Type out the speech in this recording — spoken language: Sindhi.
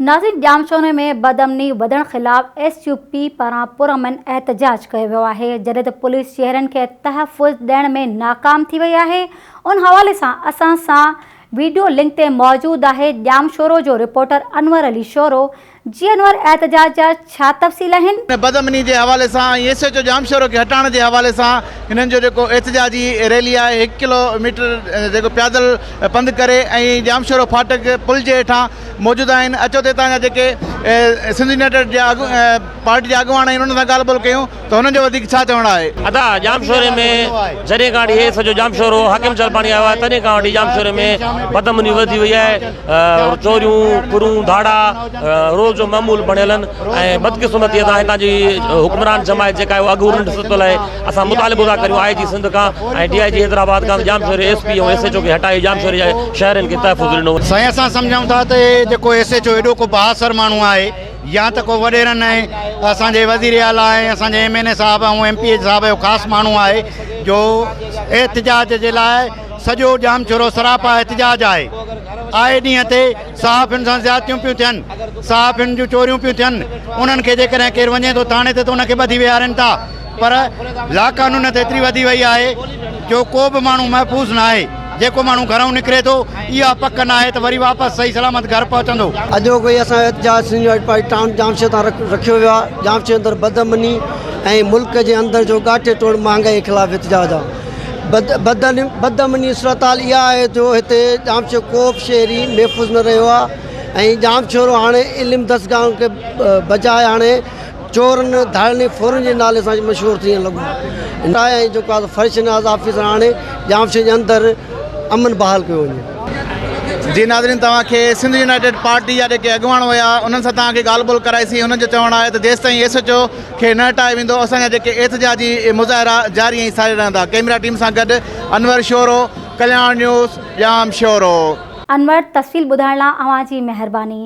ناظرين ڄامشوري ۾ بدامني وڌڻ خلاف ايس يو پي پاران پرامن احتجاج ڪيو ويو آهي جڏهن ته پوليس شهرين کي تحفظ ڏيڻ ۾ ناڪام ٿي وئي آهي ان حوالي سان اسان سان ويڊيو لنڪ تي موجود آهي ڄامشورو جو رپورٽر انور علي شورو جي انور احتجاج جا ڇا تفصيل آهن؟ بدامني جي حوالي سان ۽ ايس ايڇ او ڄامشورو کي هٽائڻ جي حوالي سان هنن جو جيڪو احتجاجي ريلي آهي هڪ ڪلو ميٽر جيڪو پيادل پنڌ ڪري ۽ ڄامشورو ڦاٽڪ پل جي هيٺان موجود آهن اچو ته هتان جا جيڪي سنڌ يونائيٽيڊ جا پارٽي جا اڳواڻ آهن انهن سان ڳالهه ٻولهه ڪيون ته هنن جو وڌيڪ ڇا چوڻ آهي. ادا ڄامشوري ۾ جڏهن کان وٺي هي سڄو ڄامشورو حاڪم جلباڻي آيو آهي تڏهن کان وٺي ڄامشوري ۾ بدامني وڌي وئي آهي چوريون ڦرون ڌاڙا روز جو معمول بڻيل آهن ۽ بدقسمتي سان هتان جي حڪمران جماعت جيڪا آهي اها اڳ ننڊ ستل آهي اسان مطالبو ٿا ڪريون آء جي سنڌ کان ۽ ڊي I جي حيدرآباد کان ته ڄامشوري S P ۽ S H O کي هٽائي ڄامشوري جي شهرين کي تحفظ ڏنو وڃي. سائين اسان سمجهون ٿا ته هي جيڪو ايس ايڇ او ايڏو ڪو بااثر ماڻهو آهي يا ته ڪو وڏيرن ۽ اسان جي وزير اعليٰ ۽ اسان جي ايم اين اي صاحب ۽ ايم پي اي صاحب جو خاص ماڻهو آهي جو احتجاج جي لاء سڄو ڄامشورو سراپا احتجاج آهي آئي ڏينهن تي صحافين سان زيادتيون پيون ٿين صحافين جون چوريون پيون ٿين انهن کي جيڪڏهن ڪير وڃي ٿو ٿاڻي تي ته ان کي ٻڌي ويهارين ٿا پر لاقانونيت ايتري وڌي وئي آهي جو ڪو به ماڻهو محفوظ ناهي، جيڪو ماڻهو گهرئون نڪري ٿو اها پڪ ناهي ته وري واپس صحيح سلامت گهر پهچندو. اڄوڪو هي اسان جو احتجاج سنڌ يونائيٽڊ پارٽي ٽائون ڄامشوري تان رکيو ويو آهي، ڄامشوري اندر بدامني ۽ ملڪ جي اندر جو ڳاٽي ٽوڙ مهانگائي خلاف احتجاج آهي. بدامني صورتحال اها آهي جو هتي ڄامشوري ڪو به شهري محفوظ نه رهيو آهي ۽ ڄامشورو هاڻي علم درسگاهن کي بجاء هاڻي چورن، ڌاڙيلن ۽ ڦورن جي نالي سان مشهور ٿيڻ لڳو آهي ۽ جيڪو آهي فرش ناز آفيسر آڻي ڄامشوري جي اندر امن بحال ڪيو وڃي. جي ناظرين توهان کي سنڌ يونائيٽيڊ پارٽي جا جيڪي اڳواڻ هيا انهن سان توهان کي ڳالهه ٻولهه ڪرائي سين انهن جو چوڻ آهي ته جيستائين ايس ايڇ او کي نه هٽايو ويندو اسان جا جيڪي احتجاجي مظاهرا جاري ۽ ساري رهندا ڪئميرا ٽيم سان گڏ انور شورو ڪلياڻ نيوز ڄامشورو. انور تفصيل ٻڌائڻ لا اوهان جي مهرباني.